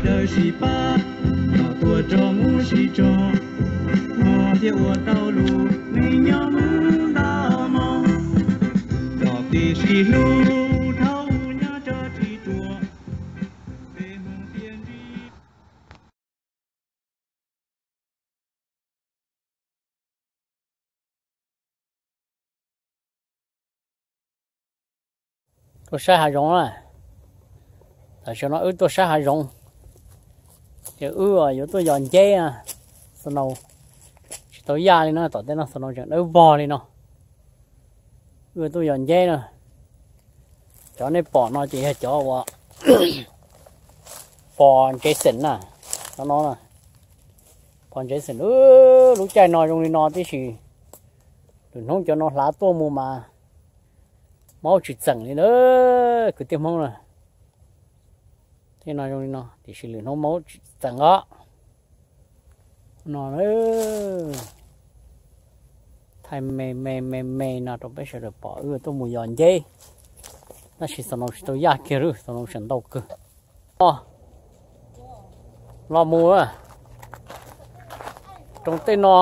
Lawv sib pab, los tuaj tso mus sib tso, hmo thiaj ua tau lus, neeg nyob mus ntau hmo, los pib sib hlub, thaum nyob tso tsis ruam, peb Hmoob thiaj ntsib. Tuaj saib hav zoov na. Tam sim no wb tuaj saib hav zoov, ces wb yuav tuaj yos nceb. Snow tsis tau yaj li no, tom tej no snow tseem dawb vog li no. Wb tuaj yos nceb na. Cov nej pom no ces yog cov uas pos ntsev xeem na. Cov no pos ntsev xeem, lub caij no zoo li no tib si. Lwm hnub cov no hlav tuaj mus mas maub tsis txeem li na, kwv tij Hmoob na. Tej no zoo li no tiam sis lwm hnub maub tsis txeem os. No, thaij me me me me no rau peb sawv daws pom wb tuaj mus yos nceb, tab sis snow tsis tau yaj kiag, snow tseem ntau kawg. Los mus, roos tej no,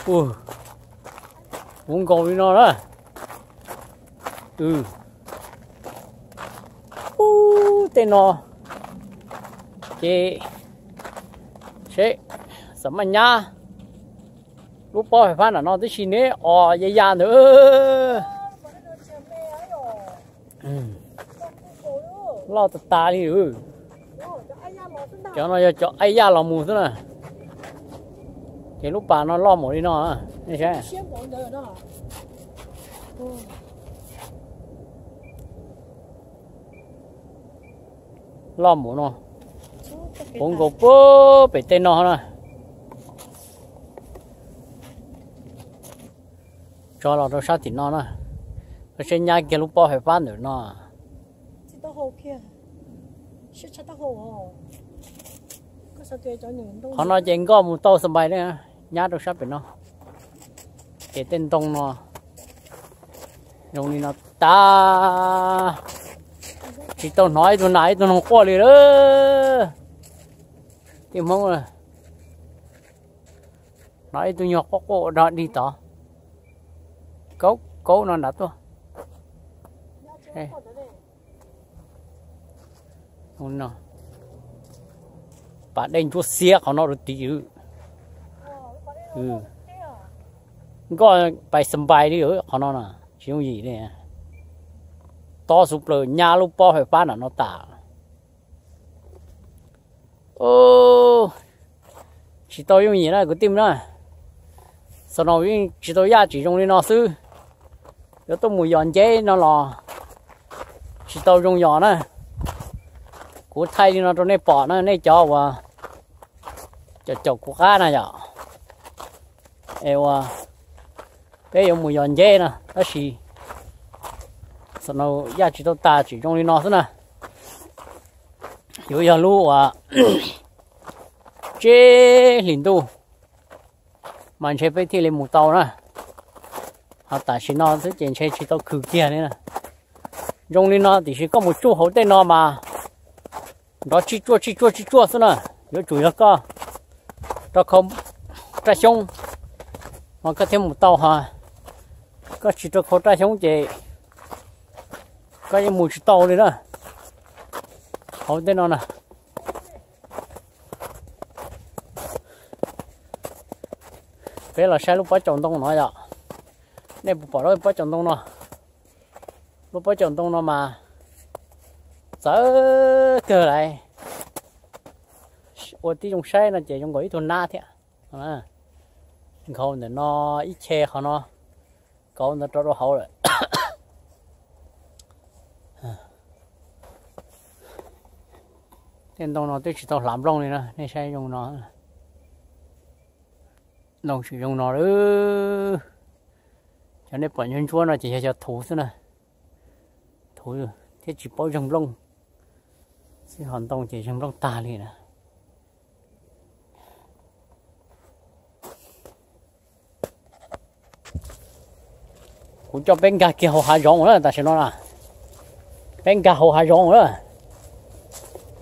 puv nkaus li no na. Ub, tej no ces seb, xam maj nyab, lub pob fais fab nram no tib si neb os, ya ya ntawd. Loj tas tas li. Cov no yog cov aib yaj los mus xwb na. Ces lub pas no loj npaum li no, nej saib. Loj npaum no, puv nkaus puag pem tej no na. Tso los rau sab tim no na, koj saib nyab kiag lub pob fais fab ntawm no. Qhov no ces nkoj mus tau xas npais li, nyab rau sab pem no. Ces tej ntoo no zoo li no tas, tsis tau hnov ib tug nas ib tug noog quaj li lawm. Tij Hmoob, hnov ib tug nyuag quaj quaj ua dog dig tod, kaub kaub no nrad tuaj. Pas dej ntsuab xiab qhov no rau tid. Nkoj pais xas npais li qhov no na, tsis yooj yim li. Tob xub plaws nyab lub pob fais fab nram no tas. Tsis tau yooj yim na kwv tij na. Snow yeej tsis tau yaj tsim zoo li no xwb. Yuav tuaj mus yos nceb no los tsis tau zoo yos na. Kuv thaij li no rau nej pom na, nej cov uas caum caum kuv qab na yom, es uas peb yuav mus yos nceb na, tab sis snow yaj tsis tau tas tsim zoo li no xwb na. Yuav yog lub uas tsib hlis ntuj mas ntshe peb thiaj li mus tau na. Ho tam sim no xwb ces ntshe tsis tau khwv kiag li na. Zoo li no tiam sis koj mus tsuj hauv tej no mas nrov tsij tsuaj tsij tsuaj tsij tsuaj xwb na. Yuav tsum yog koj rau khau raj xyoob mas koj thiaj mus tau, ho koj tsis rau khau raj xyoob ces koj yeej mus tsis tau li na. Hauv tej no na, peb los saib lub pob caus ntoo no yom. Nej puas pom lub pob caus ntoo no? Lub pob caus ntoo no mas txawv kawg lauj. Ua tib zoo saib no ces zoo nkaus ib tug nab thiab. Nkhaus ntawm no ib che qhov no, kauv ntawd rau rau hauv lawm. Tej ntoo no twb tsis tau hlav nplooj li na, nej saib zoo no. Ntoo tsis zoo no lawm. Cov nej pom ntsuab ntsuab no ces yog cov thuv xwb na. Thuv thiab tsis paub zeeg nplooj, xib ho ntoo ces zeeg nplooj tag li na. Kuv coj peb nkag kiag hauv hav zoov na, tam sim no na peb nkag hauv hav zoov na.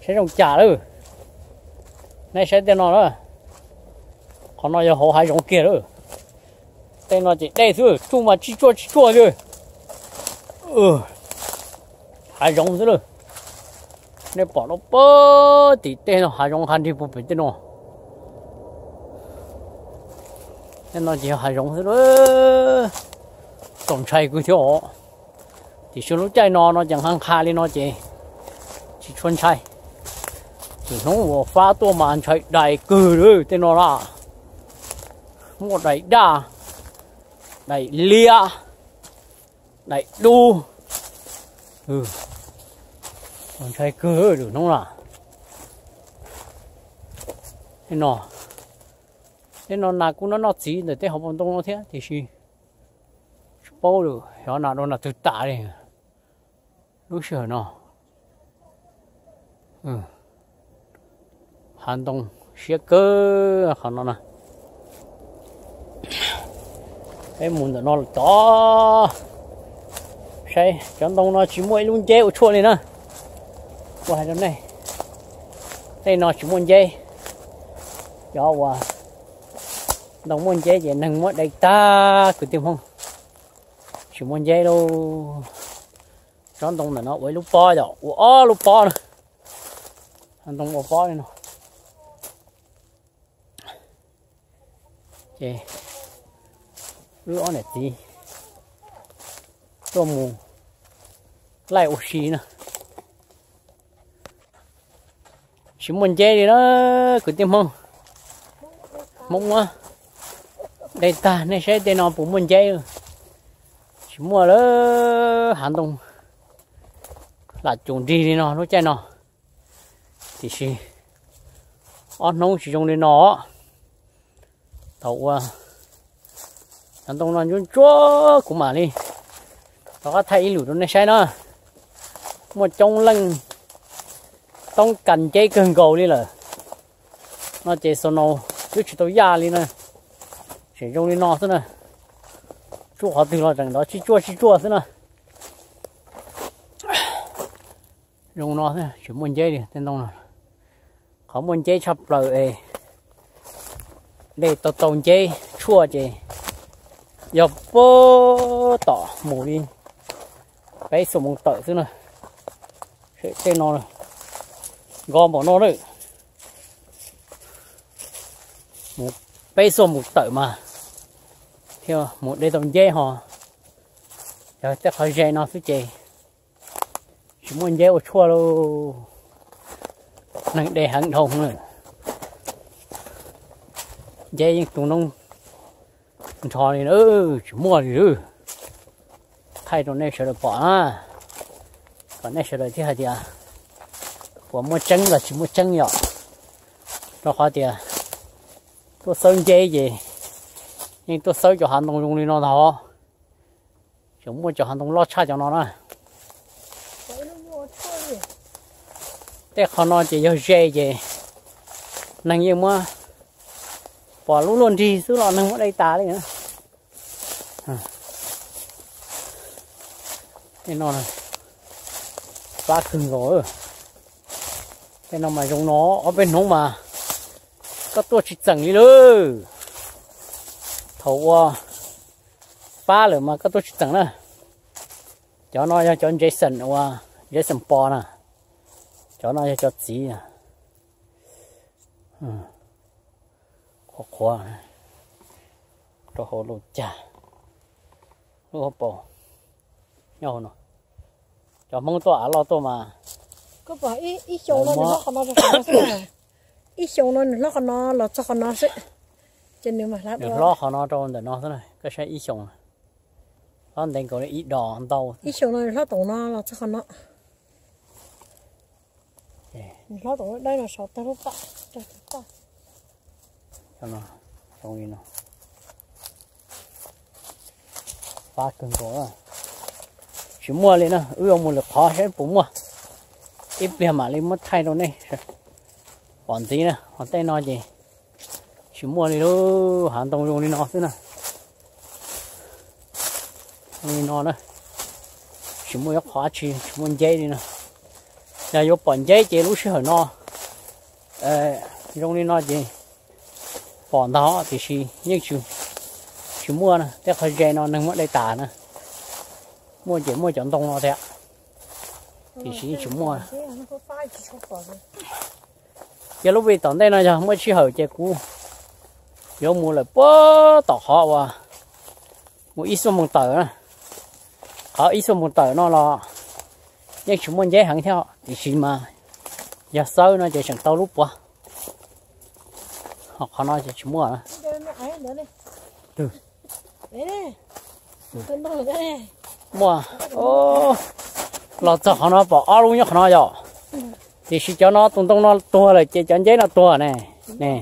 Saib zoo cas lawm. Nej saib tej no na. Qhov no yog hauv hav zoov kiag lawm. Tej no ces dej xwb, tsuj mas tsij tsuaj tsij tsuaj li. Hav zoov xwb lawm. Nej pom lub pag tim tej no hav zoov, hav nrig puag pem tej no. Tej no ces yog hav zoov xwb lawm. Txaus ntshai kawg thiab os. Tiam sis lub caij no no ces nqa nqa li no ces tsis tshua ntshai. Lwm hnub uas fab tuaj mas ntshai dais kawg li tej no na. Muaj dais daj, dais liab, dais dub. Txaus ntshai kawg lwm hnub na. Tej no, tej no nas kuj noj noj txiv ntawm tej hauv paus ntoo no thiab tiam sis tsis paub lawm xyov nas dua nas twg tas li. Lub sij hawm no hav ntoo siab kawg qhov no na. Peb mus ntawm no los tod saib, cov ntoo no tsis muaj ib lub nceb ua tshuaj li na. Kuv hais rau nej, tej no tsis muaj nceb. Cov uas ntoo muaj nceb ces neeg muab dai tag kwv tij Hmoob. Tsis muaj nceb lauj. Tsob ntoo ntawm no ua ib lub pob, yog ua ob lub pob na. Ntoo ua pob li no. Ces wb ob niam txiv tuaj mus laij ua si na. Tsis muaj nceb li na kwv tij Hmoob. Hmoob muab dai tag, nej saib tej no puas muaj nceb? Tsis muaj lawm, hav ntoo lam cum nrig li no lub caij no. Tiam sis ob hnub tsis zoo li no. Thaum ua cov ntoo no ntsuab ntsuab kuv mam li rov qab thaij ib lwm rau nej saib na. Muaj coob leej toob kas nceb kawg nkaus li lawm no ces xaus no twb tsis tau yaj li na. Tseem zoo li no xwb na. Tsuj qhov twg los tseem nrov tsij tsuaj tsij tsuaj xwb na. Zoo no tsis muaj nceb li tej ntoo no. Qhov muaj nceb tshaj plaws es dej tau tau nceb tshuaj ces yog puag tom mus li peb xuab moos tawm xwb na. Tej no nkos npaum no lawm. Mus peb xuab moos tawm mas thiaj mus de tau nceb ho. Yog tej qhov ze no xwb ces tsis muaj nceb ua tshuaj lauj. Neeg de heev dhau lawm. Nceb yeej tu noob nrho li na, tsis muaj li lawm. Thaij rau nej sawv daws pom na, kom nej sawv daws thiaj hais tias puas muaj tseeb los tsis muaj tseeb yom. Rau qhov tias tuaj xawb nceb ces yeej tuaj xawb cov hav ntoo zoo li no ntag. Tseem muaj cov hav ntoo loj tshaj cov no na. Tej qhov no ces yog ze ces neeg yeej muab, pom lub luaj nrig xwb los neeg muab dai tas li na. Tej no fab kawg nkaus. Tej no mas zoo no ob peb hnub mas koj tuaj tsis txeem li lawm. Thaum ua fab lawm mas koj tuaj tsis txeem na. Cov no yog cov Jason uas Jason pos na. Cov no yog cov txiv. Qhuav qhuav rau hauv lub cag, lub hauv paus nyob hauv no. Cov Hmoob tuaj av loj tuaj mas, ib xyoo no nws hlob qhov no los txog qhov no xwb. Ces nws hlob qhov no rau ntawm no xwb na, koj saib ib xyoos, hlob ntev nkaus li ib dos ntau. Ib xyoos no nws hlob toom no los txog qhov no. Nws hlob toom lub dawb no saum tag lub paj, rau tus paj. Zoo li no. Fab kawg nkaus. Tsis muaj li na, wb yuav mus lwm qhov saib puas muaj. Ib pliag mam li muab thaij rau nej pom ntxiv na. Ho tej no ces tsis muaj li lub hav ntoo zoo li no xwb na. Zoo li no na. Tsis muaj ib qho dab tsi, tsis muaj nceb li no. Yog yuav pom nceb ces lub sij hawm no zoo li no ces pom ntag, tiam sis yeej tsis muaj na. Tej qhov ze no neeg muab de tas na. Muaj ces muaj cov ntoo no thiab, tiam sis yeej tsis muaj. Yog lub vij tom ntej no yog muaj sij hawm ces kuv yuav mus lawm puag tom qhov uas mus ib xuaj moos tawm na. Qhov ib xuaj moos tawm no los yeej tsis muaj nceb heev thiab, tiam sis mas yog xawb no ces tseem tau lub puav. Ho qhov no ces tsis muaj. Muaj, los txog qhov no pom ob lub nyob qhov no yom. Tiam sis cov no tus ntoo no tuag lawm ces cov nceb no tuag ne. Ne,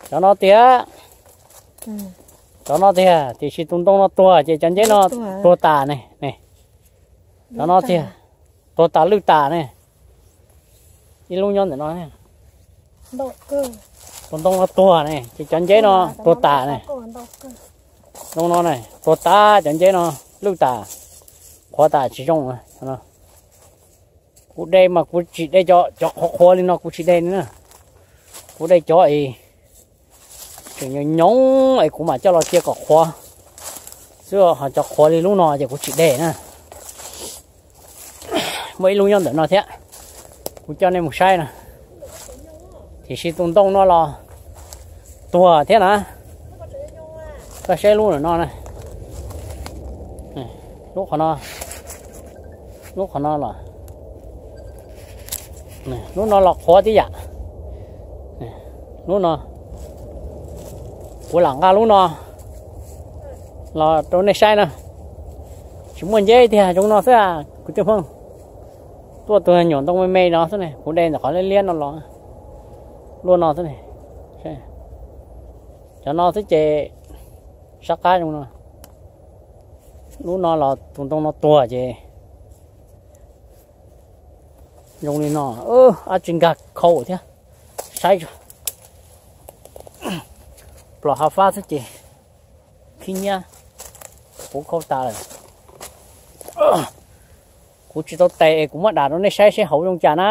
cov no tiag, cov no tiag, tiam sis tus ntoo no tuag ces cov nceb no tuag tas ne. Ne, cov no tiag, tuag tas lwj tas ne. Ib lub nyob ntawm no, tus ntoo no tuag ne ces cov nceb no tuag tas ne. Ntoo no ne tuag tas, cov nceb no lwj tas, qhuav tas tsis zoo. Kuv de mas kuv tsis de cov qhuav qhuav li no, kuv tsis de li na. Kuv de cov es tseem nyoos nyoos es kuv mam coj los cia kom qhuav xwb, ho cov qhuav li lub no ces kuv tsis de na. Muaj ib lub nyob ntawm no thiab, kuv coj nej mus saib na. Tiam sis tus ntoo no los tuag thiab na. Koj saib lub ntawm no na, lub qhov no, lub qhov no los, lub no los qhuav tib yam. Lub no, kuv lam nqa lub no los rau nej saib na. Tsis muaj nceb tiag, zoo no xwb kwv tij Hmoob. Tuaj tus nyuam ntoo me me no xwb ne, kuv de ntawm qhov liab liab no los, luaj no xwb ne. Cov no xwb ces sab qab zoo no. Lub no los tus ntoo no tuag ces zoo li no, ab tsis nkag khau thiab. Saib plos hav fab xwb ces khib nyiab, kuv khau tas lawm. Kuv tsis tau tes es kuv muab dam rau nej saib seb hauv zoo cas na.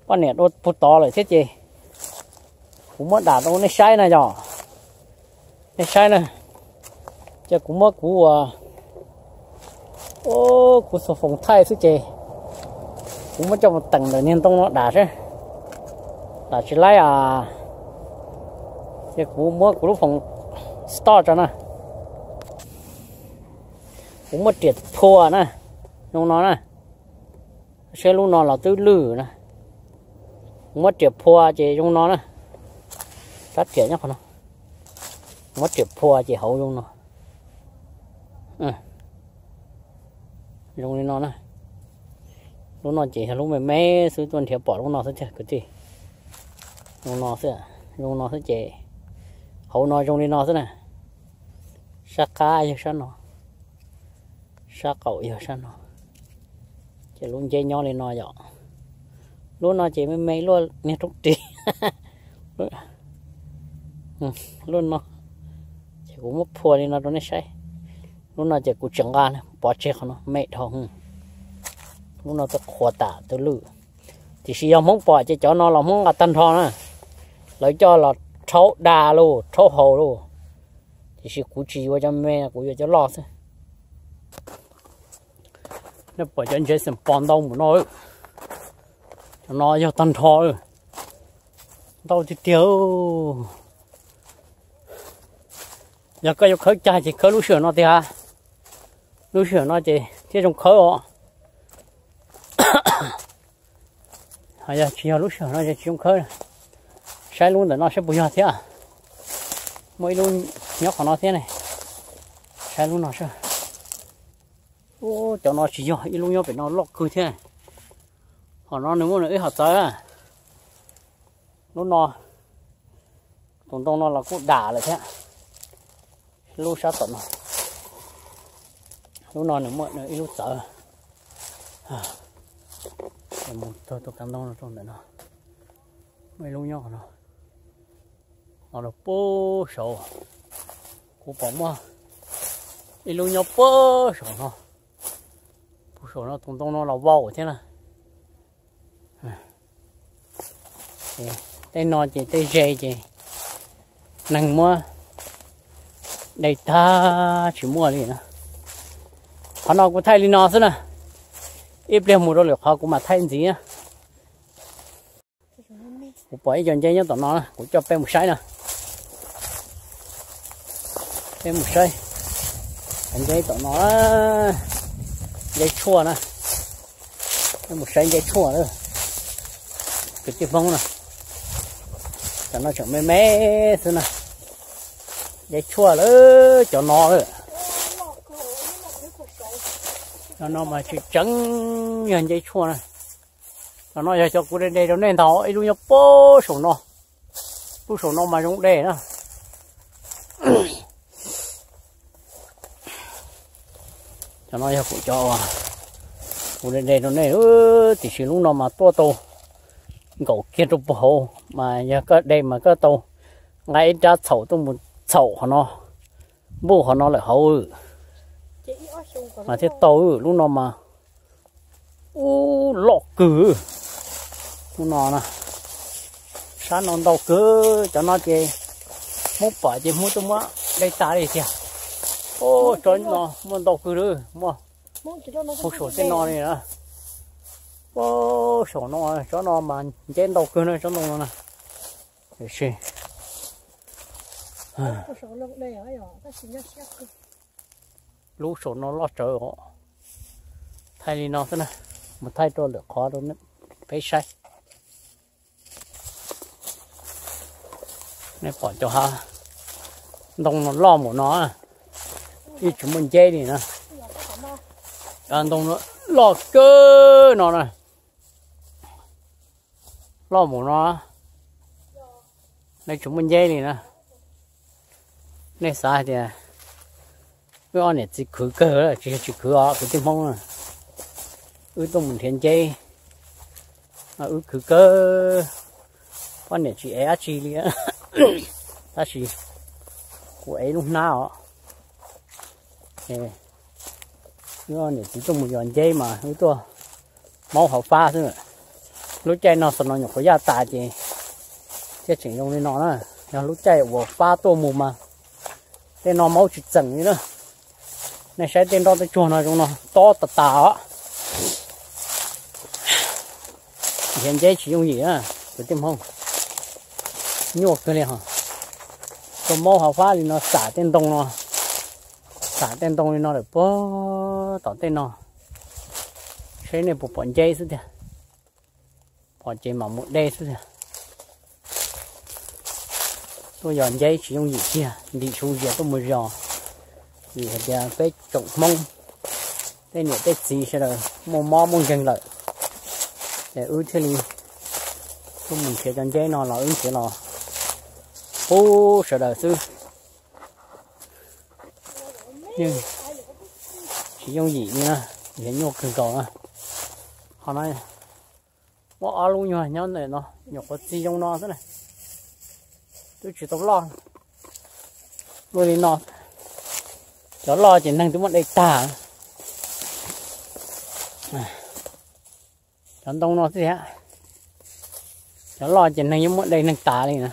Poj niam dua puag tod lawm thiab ces kuv muab dam rau nej saib na yom. Nej saib na, ces kuv muab kuv ua, kuv xuas foos thaij xwb ces kuv muab coj mus teem ntawm niag ntoo no dam seb dam tsis laib a, ces kuv muab kuv lub foos stop tso na. Kuv muab riam phua na, zoo no na. Seb lub no los twb lwj na. Kuv muab riam phua ces zoo no na. Sab riam nyob qhov no. Muab riam phua ces hauv zoo no. Zoo li no na. Lub no ces yog lub me me xwb, tuaj nrhiav pom lub no xwb tiag kwv tij. Zoo no xwb, zoo no xwb ces hauv no zoo li no xwb na. Sab qab yog sab no, sab qaum yog sab no. Ces lub nceb nyob li no yom. Lub no ces me me luaj niag roob ris. Lub no ces kuv muab phua li no rau nej saib. Lub no ces kuv tsis nqa, pov tseg qhov no me dhau. Lub no twb qhuav tas twb lwj. Tiam sis yog Hmoob pom ces cov no los Hmoob nqa tag nrho na. Lawv coj los rhaub da lauj, rhaub haus lauj. Tiam sis kuv tsis yuav cov me, kuv yuav cov loj xwb. Nej pom cov ntses xeem pos ntau mus no, cov no yog tag nrho, ntau tiag tiag. Yog koj yuav khawb cag ces khawb lub sij hawm no tiag. Lub sij hawm no ces thiaj zoo khawb os. Ho yog tsis yog lub sij hawm no ces tsis zoo khawb. Saib lub ntawm no saib puas yog thiab. Muaj ib lub nyob qhov no thiab ne. Saib lub no saib. Ub, cov no tsis yog, ib lub nyob pem no loj kawg thiab. Qhov no nws muaj nws ib hom txawv. Lub no, tus ntoo no los kuj dam lawm thiab. Lub sab tom no, lub no nws muaj nws ib lub txawv. Mus taug tus kav ntoo no rau ntawm no. Muaj ib lub nyob qhov no, no rau puag saud. Kuv pom muaj ib lub nyob puag saum no. Puag saum no tus ntoo no los vau thiab na. Tej no ces tej ze ces neeg muab de tag tsis muaj li na. Qhov no kuv thaij li no xwb na, ib pliag mus rau lwm qhov kuv mam thaij ntxiv na. Kuv pom ib co nceb nyob tom no, kuv coj peb mus saib na. Peb mus saib cov nceb tom no, nceb tshuaj na. Peb mus saib nceb tshuaj lawm. Kwv tij Hmoob na, cov no tseem me me xwb na. Nceb tshuaj lawm cov no lawm. Cov no mas tseem tseem yog nceb tshuaj na. Cov no yog cov kuv de de rau nej ntag, ib lub nyob puag saum no. Puag saum no mas zoo de na. Cov no yog kuv cov uas kuv de de rau nej, tiam sis lub no mas tuaj tau nkaum kiag rau puag hauv, mas yog koj de mas koj tau nqa ib rab txhaum tuaj mus txhaum qhov no, npuj qhov no lawm hauv mas thiaj tau. Lub no mas ub loj kawg. Lub no na, sab no ntau kawg, cov no ces Hmoob pom ces Hmoob tuaj muab de tas li tiag. Ub, tsob no muaj ntau kawg li, muaj puag saum tej no li na. Ub, saum no tsob no mas nceb ntau kawg na, tsob ntoo no na. Tiam sis lub saum no loj tsawv os. Thaij li no xwb na, mus thaij rau lwm qhov rau peb saib. Nej pom cov hav ntoo no loj npaum no, yeej tsis muaj nceb li na. Cov ntoo no loj kawg no na, loj npaum no, nej tsis muaj nceb li na. Nej xav hais tias wb ob niam txiv khwv kawg, tsis yog tsis khwv os kwv tij Hmoob. Wb tuaj mus nrhiav nceb, wb khwv kawg, poj niam tsis ev dab tsi li. Tab sis kuv ev lub hnab os. Wb ob niam txiv tuaj mus yos nceb mas wb tuaj maub hauv fab xwb. Lub caij no xos nos nyuam qhuav yaj tas ces thiaj tseem zoo li no na. Yog lub caij uas fab tuaj mus mas tej no maub tsis txeem li na. Nej saib tej nroj tej tsuag no zoo no tob tas tas os. Nrhiav nceb tsis yooj yim na, kwv tij Hmoob, nyuaj kawg li os. Tuaj maub hauv fab li no xam tej ntoo no, xam tej ntoo li no lawm puag tom tej no, seb nej puas pom nceb xwb tiag. Pom ces mam mus de xwb tiag. Tuaj yos nceb tsis yooj yim kiag, ntim su zias tuaj mus yos, vim hais tias peb tsoom Hmoob, tej niam tej txiv sawv daws muaj mob muaj nkeeg lawm, es wb thiaj li tuaj mus nrhiav cov nceb no los wb nrhiav los pub sawv daws xwb. Yeej tsis yooj yim li na, nrhiav nyuaj kawg nkaus na. Qhov no muaj ob lub nyuag nyob ntawm no nyuam qhuav txi zoo no xwb na, twb tsis tau loj. Ua li no, cov loj ces neeg twb muab de tag. Cov ntoo no xwb thiab, cov loj ces neeg yeej muab de neeg tas li na.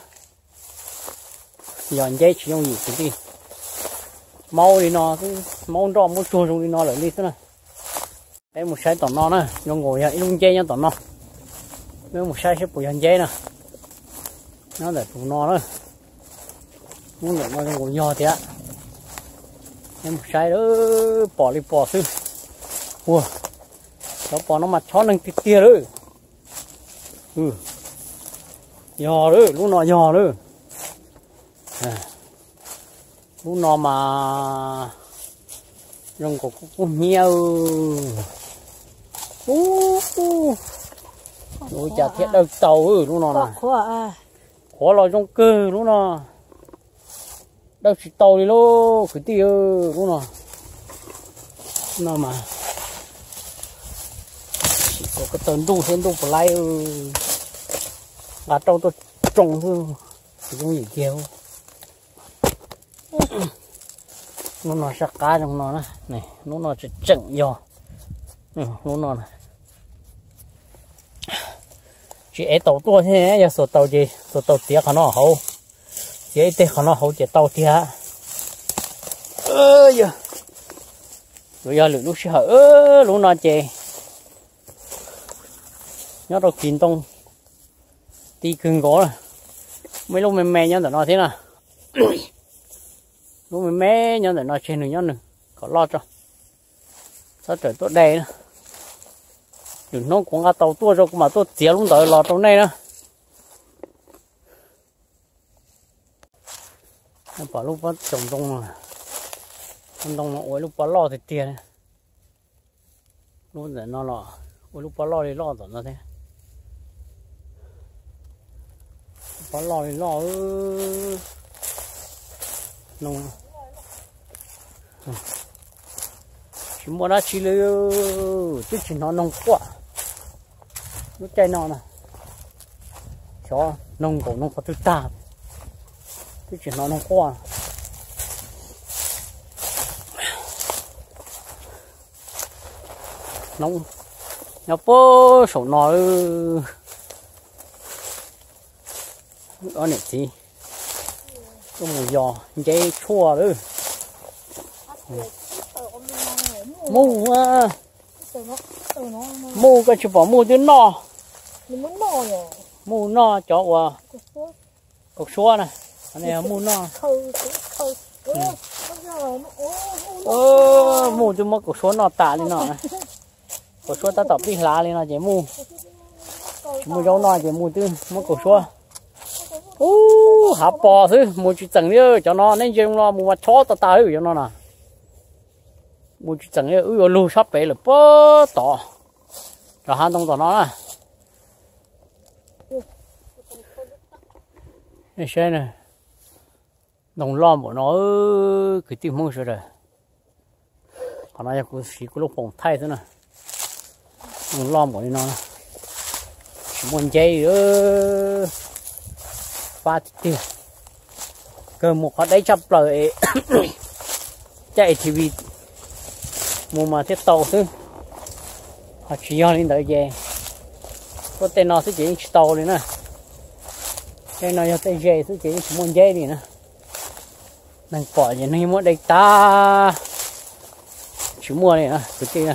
Yos nceb tsis yooj yim kwv tij, maub li no, maub nroj maub tsuag zoo li no lawm li xwb na. Peb mus saib tom no na, zoo nkaus yog ib lub nceb nyob tom no. Peb mus saib seb puas yog nceb na. Nyob ntawm tus no na, lub ntawm no zoo nkaus yog thiab. Peb mus saib, pom li pom xwb. Ua, cov pom no mas chob neeg tiag tiag lawm. Yog lawm, lub no yog lawm. Lub no mas zoo nkaus kub kub hnyiab. Ub, ua cas thiaj dawj tau lub no na. Qhuav los zoo kawg lub no. Dawj tsis tau li lauj kwv tij, lub no. No mas sim xyuas ko taw ntuj thiab ntuj puas laib, nqa rau tuaj tsoo xwb, tsis yooj yim kiag. Lub no sab qab zoo no na, lub no tseem tseem yog, lub no na. Tsis ev taus tuaj thiab, yog xuas taus ces xuas taus txiav qhov no hauv, txiav ib teg qhov no hauv ces tau tiag. Yuav yog lwm lub sij hawm, lub no ces nyob rau kis ntoo ti kawg nkaus. Muaj ib lub me me nyob ntawm no thiab na. Lub me me nyob ntawm no tseg nws nyob nws kom loj tso, txhob rawm tuaj de na. Lwm hnub kuv nqa tau tuaj tso kuv mam tuaj txiav lub ntawd los rau nej na. Pom lub pob tsaus ntoo no, ntoo no ua ib lub pob loj tiag tiag. Lub ntawm no los ua lub pob loj li loj tom no thiab. Pob loj li loj. Tsis muaj dab tsi li, twb tsis hnov noog quaj. Lub caij no na, xyov noog nkaum noog qhov twg tag, twb tsis hnov noog quaj. Nyob puag saum no, ob niam txiv tuaj mus yos nceb tshuaj lawm. Muj, muj, koj tsis pom muj twb noj. Muj noj cov uas kaus suab na, muj noj. Muj twb muab kaus suab noj tas li no. Kaus suab tab tom pib hlav li no ces muj tsis muaj zaub noj ces muj twb muab kaus suab. Ub, hav pos xwb, mus tsis txeem li cov no, neb ntsia no mus mas chob tas tas li cov no na. Mus tsis txeem li, wb yuav lug sab pem lawm puag tod, cov hav ntoo tom no na. Nej saib na, ntoo loj npaum no, kwv tij Hmoob sawv daws. Qhov no yog kuv siv kuv lub poom thaij xwb na. Ntoo loj npaum li no, tsis muaj nceb li, fab tiag tiag. Kawg mus qhov deb tshaj plaws es caij A T V mus mas thiaj tau xwb. Ho tsis yog li ntawd ces tuaj tej no xwb ces yeej tsis tau li na. Tej no yog tej ze xwb ces yeej tsis muaj nceb li na. Neeg pom ces neeg muab de tag, tsis muaj li na kwv tij.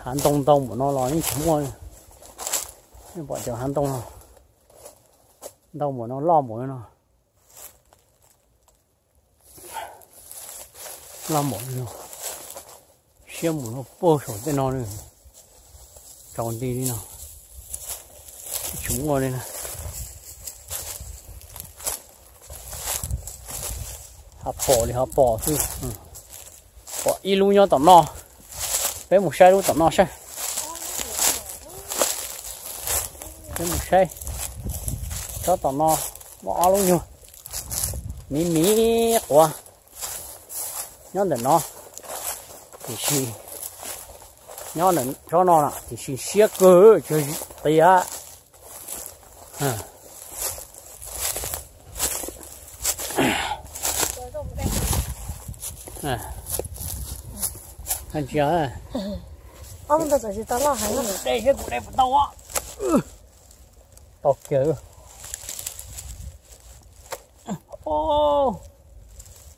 Hav ntoo ntau npaum no los yeej tsis muaj. Nej pom cov hav ntoo no ntau npaum no, loj npaum no, loj npaum no, siab mus no puag saum tej no, tsaus nti li no, tsis muaj li na. Hav pos li hav pos xwb. Pom ib lub nyob tom no, peb mus saib lub tom no saib. Peb mus saib, tsob tom no muaj ob lub nyuag miv miv quav nyob ntawm no, tiam sis nyob ntawm tsob no na tiam sis siab kawg tsis qias. Tsis de thiab kuv de puas tau. Tau kiag.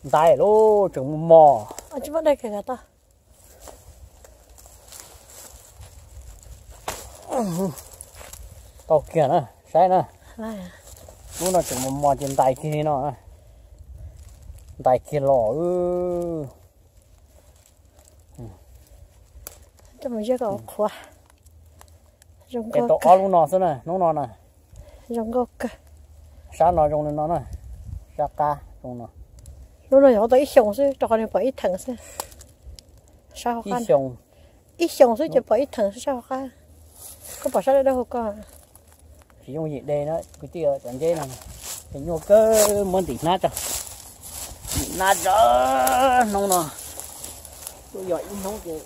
Ntais lub tseem mos mos. Tau kiag na, saib na. Lub no tseem mos mos ces ntais kiag li no, ntais kiag los. Tau ob lub no xwb na, hnub no na. Sab no zoo li no na, sab qab zoo no. Lub no yog tau ib xyoos xwb rau qhov nws pom ib theem xwb. Ib xyoos xwb ces pom ib theem xwb sab hauv qab. Koj pom sab dawb dawb hauv koj. Tsis yooj yim de na kwv tij, cov nceb no ces nyuaj kawg, muab ntim hnab tso. Ntim hnab tso, hnub no tuaj yos ib hnub ces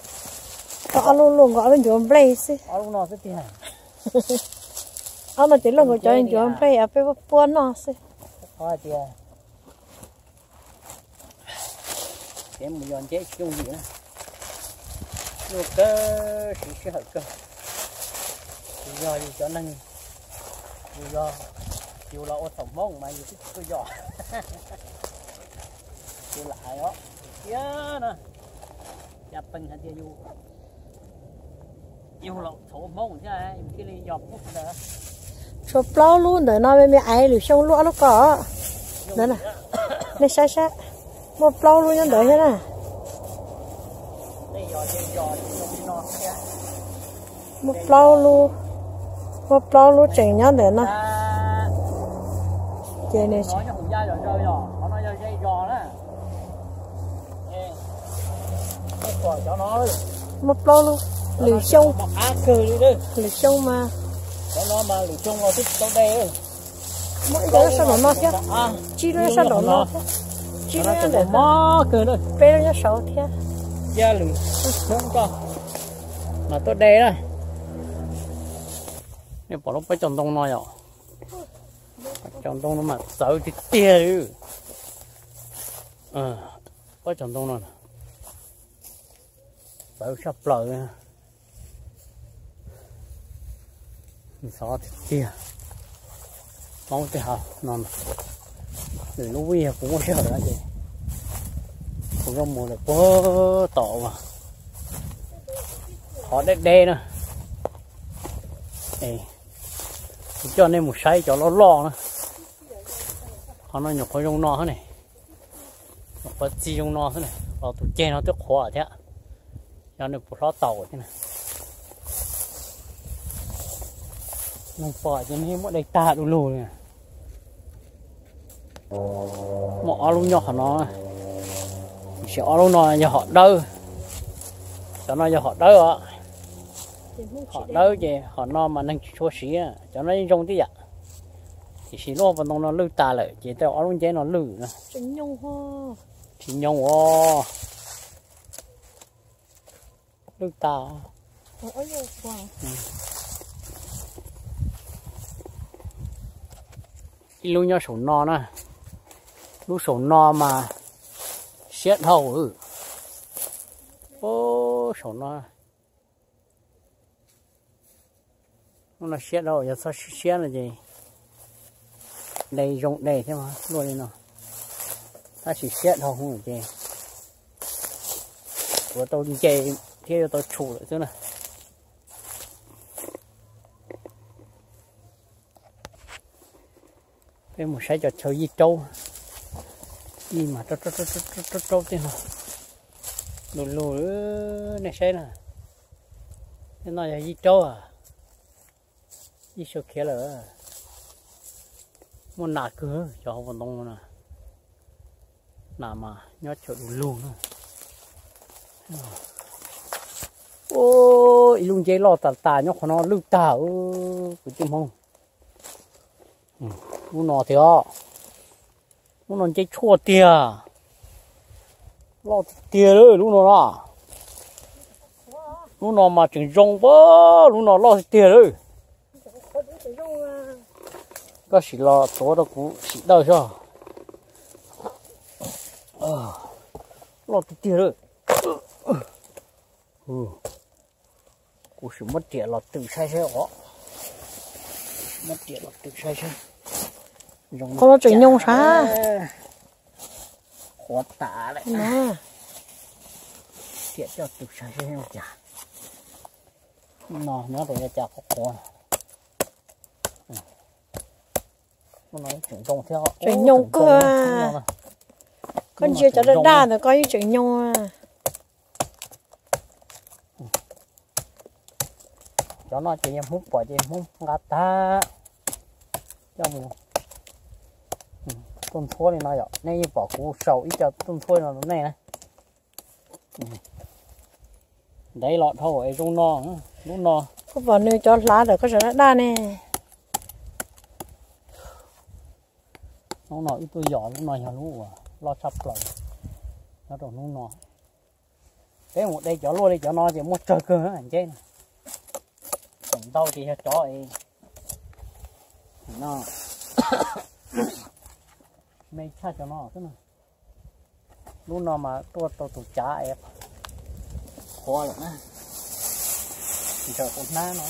ob lub luaj nkaus ob lub ncuav nplej xwb. Ob lub no xwb tiag. Ob no ces luaj nkaus cov ncuav nplej peb puab noj xwb. Qhov hais tias kev mus yos nceb tsis yooj yim na. Nyuaj kawg, siv sij hawm kawg. Tsis yog yus cov neeg, yus yog, yus los ua txhaum Hmoob mas yus twb tsis tuaj yos. Ces lam hais os, tiag na, cas pees hais tias yus, yus los txhaum Hmoob thiab yus thiaj li yos pub ntawd. Tshuav plaub lub ntawm no me me aiv, lwm xyoo luaj ob lub ko. Ntawd na, nej saib saib, muaj plaub lub nyob ntawd thiab na. Muaj plaub lub, muaj plaub lub tseem nyob ntawm no. Ces nws muaj plaub lub, lwm xyoo, lwm xyoo mas. Muaj ib co nyob sab nraum no thiab, tsib lub nyob sab nraum no thiab, tsib lub nyob ntawm no, peb lub nyob saud thiab. Mas tuaj de na. Nej pom lub pob cov ntoo no yom? Cov ntoo no mas txawv tiag tiag li. Pob cov ntoo no txawv tshaj plaws. Xov tiag tiag. Hmoob tej hav no, lwm lub vij yog kuv muaj sij hawm no ces kuv yuav mus lawm puag tom uas qhov deb deb na. Kuv coj nej mus saib cov loj loj na. Qhov no nyuam qhuav zoo no xwb ne, nyuam qhuav txi zoo no xwb ne, los tus ceg no twb qhuav thiab, yog nws puas hlob taus thiab na. Neeg pom ces nws muab de tag du lug li. Muaj ob lub nyob qhov no, tiam sis ob lub no yog hom dawb, cov no yog hom dawb os. Hom dawb ces hom no mas neeg tsis tshua siv, cov no yeej zoo tib yam. Tiam sis lub hauv paus ntoo no lwj tas lawm ces tej ob lub nceb no lwj na. Tsis nyoos os. Lwj tas. Ib lub nyob saum no na. Lub saum no mas siab dhau. Saum no, lub no siab dhau, yog txhob siab no ces de zoo de thiab mas luaj li no. Tab sis siab dhau hwv ces yuav tau nce thiab yuav tau tshum lawm xwb na. Peb mus saib cov chaw yij raub, yij mas raub raub tej no, lug lug, nej saib na, tej no yog yij raub, yij sau khiav lawm. Muaj nas kawg cov hauv paus ntoo no na, nas mas nyob chaw lug lug na. Ib lub nceb loj tas tas nyob qhov no lwj tag, kwv tij Hmoob. Lub no thiab, lub no nceb tshuaj tiag, loj tiag tiag lub no na. Lub no mas tseem zoo, lub no loj tiag tiag lawm. Koj sim los tuav rau kuv sim dawj soj. Loj tiag tiag lawm. Kuv sim muab riam los twm saib saib os. Muab riam los twm saib saib. Qhov no tseem nyoos sav. Qhuav tas lawm. Riam coj twm saib saib zoo cas. No nyob rau yog cas qhuav qhuav. Tseem nyoos kawg. Koj ntsia cov daj daj ntawd koj yeej tseem nyoos. Cov no ces yog Hmoob pom ces Hmoob nqa tag coj mus tuaj ntxhuab li no yom. Nej yeej pom kuv sau ib co tuaj ntxhuab li no rau nej na. Ntev los dhau es zoo no, lub no. Koj pom nws cov hlav ntawm koj cov daj daj ne. Lub no wb tuaj yos, lub no yog lub uas loj tshaj plaws nyob rau hnub no. Peb mus de cov luaj li cov no ces muaj tsawg kawg nceb no. Tseem ntau ces yog cov no, me tshaj cov no xwb na. Lub no mas tuaj tau tus cav es qhuav lawm na. Ntshaw kuv hnab no.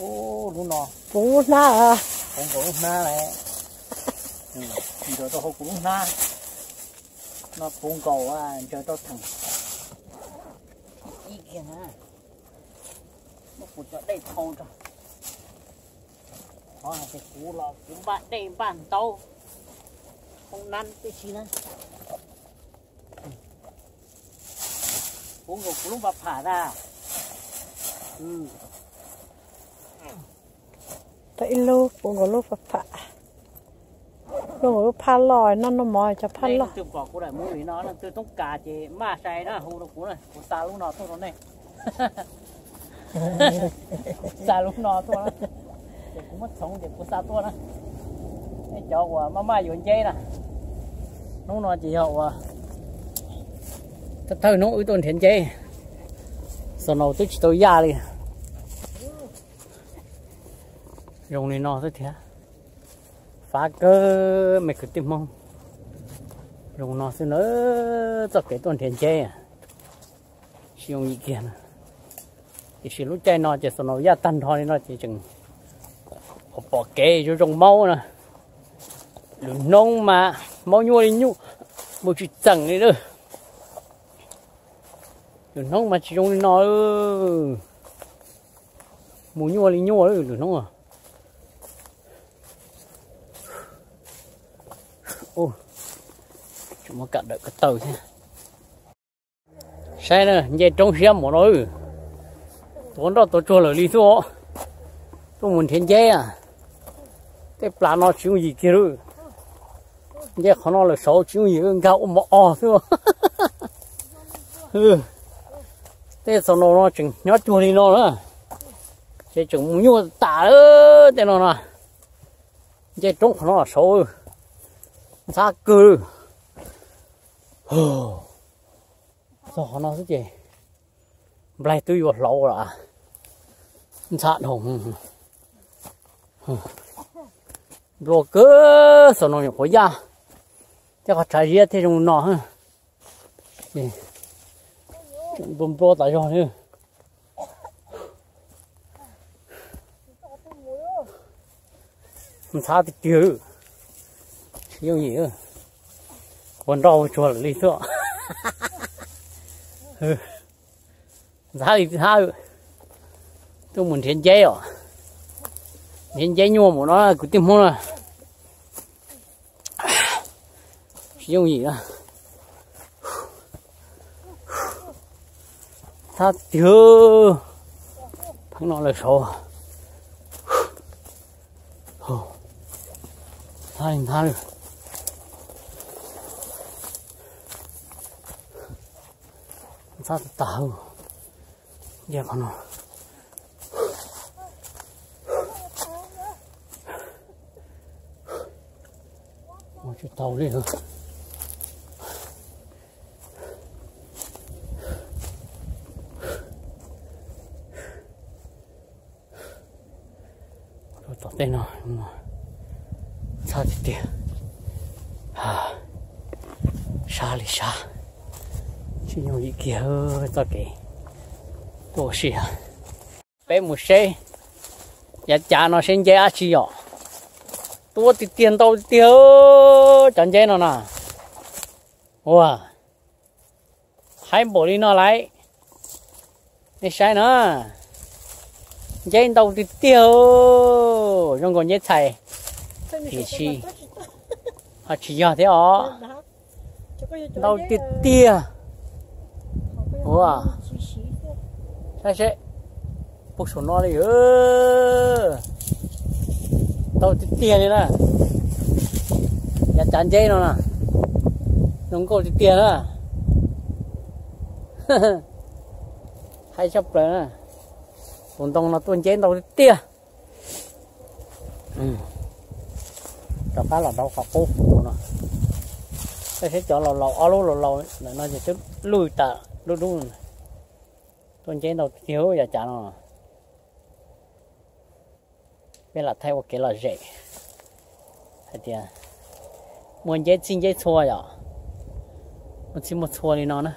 Ub, lub no puv hnab, puv nkaus lub hnab lawm. Ntshaw rau hauv kuv lub hnab. No puv nkaus, ntshaw rau theem ib kiag na. Muab kuv cov dej thau rau. Qhov hais tias kuv los kuv npaj dej npaj ntaub, hoob nab tib si na. Puv nkaus kuv lub npa pham ntag. Tau ib lub puv nkaus lub npa pham, puv nkaus lub phaj loj, noj noj mov cov phaj loj. Leej twg pom kuv daim movie no, leej twg toob kas ces maj sai na, hu rau kuv na, kuv xa lub no tuaj rau nej. Xa lub no tuaj na, ces kuv muab txhoov ces kuv xa tuaj na. Nej cov uas maj maj yuav nceb na, hnub no ces yog uas thawj hnub wb tuaj nrhiav nceb, snow twb tsis tau yaj li. Zoo li no xwb thiab, fav kawg me kwv tij Hmoob. Zoo no xwb na, txoj kev tuaj nrhiav nceb tsis yooj yim kiag na. Tiam sis lub caij no ces snow yaj tag nrho li no ces tseem pom kev zoo zoo maub na. Lwm hnub mas maub nyuaj li nyuaj, mus tsis txeem li lawm. Lwm hnub mas tsis zoo li no, mus nyuaj li nyuaj lwm hnub. Tseem muab kam dawm ko taw thiab. Saib na, nce roob siab mus no, tuav nroj tuav tsuag lawm li xwb. Tuaj mus nrhiav nceb, tej plas no tsis yooj yim kiag lawm. Nce qhov no lawm saud tsis yooj yim, nkag ua mov os xwb. Tej snow no tseem nyob cuag li no na, ces tseem mus nyuaj tas tej no na. Nce roob qhov no saud, ntxhab kawg. Txog qhov no xwb ces nplaig twb yuav hlauv lawm, ntxhab dhau. Nplua kawg, snow nyuam qhuav yaj, tej qhov tshav ziab thiaj zoo no. Nplua nplua tas zog li. Ntxhab tiag tiag, tsis yooj yim, ua nroj ua tsuag lawm li xwb. Ntxhab li ntxhab, tuaj mus nrhiav nceb os, nrhiav nceb nyuaj mus no kwv tij Hmoob na. Tsis yooj yim, ntxhab tiag, pheej no lawm saud. Ntxhab li ntxhab li, ntxhab tas tas. Nce qhov no, ua tsis tau li. Rau tom tej no, ntxhab tiag tiag, sab li sab, tsis yooj yim kiag txoj kev tuaj ua si. Peb mus seb yav cav no seb nceb dab tsi yom. Tuaj tiag tiag, ntau tiag tiag cov nceb no na. Ua, haib npaum li no lauj. Nej saib na, nceb ntau tiag tiag, zoo nkaus nceb txhais, tiam sis ho tsis yog thiab os. Ntau tiag tiag. Ua, saib seb, puag saum no li. Ntau tiag tiag li na. Yav cav nceb no na, zoo nkauj tiag tiag na. Haib tshaj plaws na. Tus ntoo no tuaj nceb ntau tiag tiag. Rov qab los rau qhov qub no, saib seb cov laus laus, ob lub laus laus ntawm no ces twb luj tas dub dub. Tuaj nceb ntau tiag yav cav no. Peb lam thaij ua kev lom zem hais tias muaj nceb txhij nceb txhua yom, muaj txhij muaj txhua li no na.